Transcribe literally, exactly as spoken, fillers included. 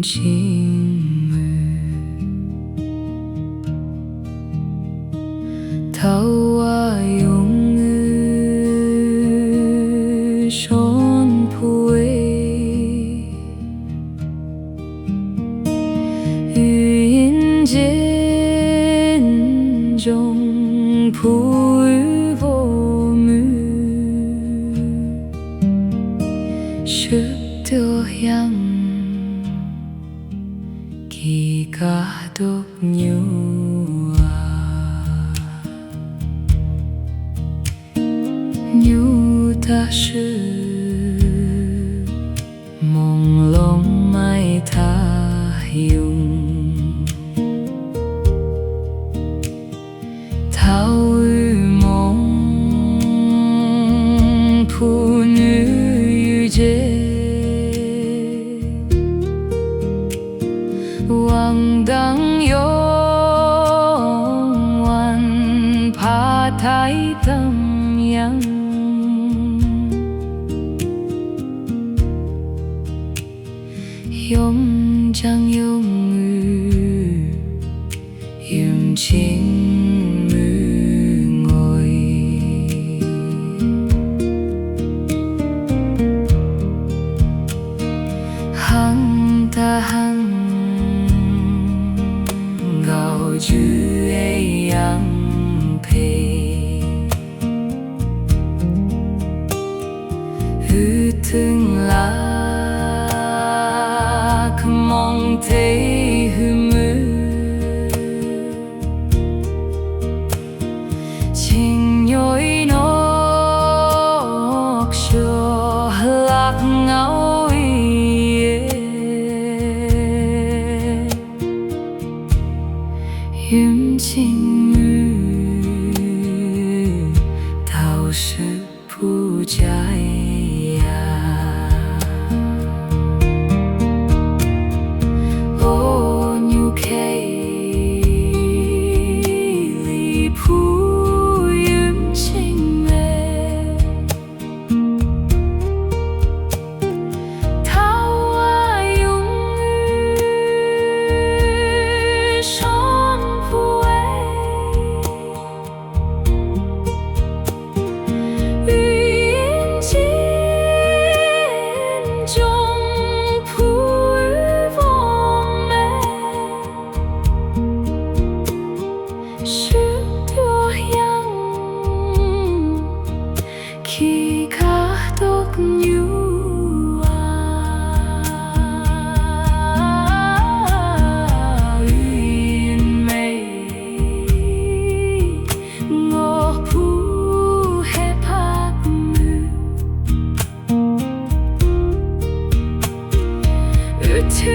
Ching mü. Thawa yung shon pue. Yin jin jong pue vo mü. Shuk to yang. Ki ka dok nyu a. Nyu ta shu. Mong long mai ta yung. Tau mong pu nu yu je. Wang dang yong wan pa tai tam yang. Yong jang yong u. Yum ching mü ngoi. Hang ta hang gao ju e yang pe. Hütüng la kmong te hümü. Ching yoi nok sho lak ngao ye. Yum ching mü tao shu pu jai ya. O nyu kei li pu yum ching me. Tau a yung u shon pu e. Yin jin jong pu vo me. Shu tuo yang ki ka dok nyu a. Yin mei ngo pu he pak mü. Utu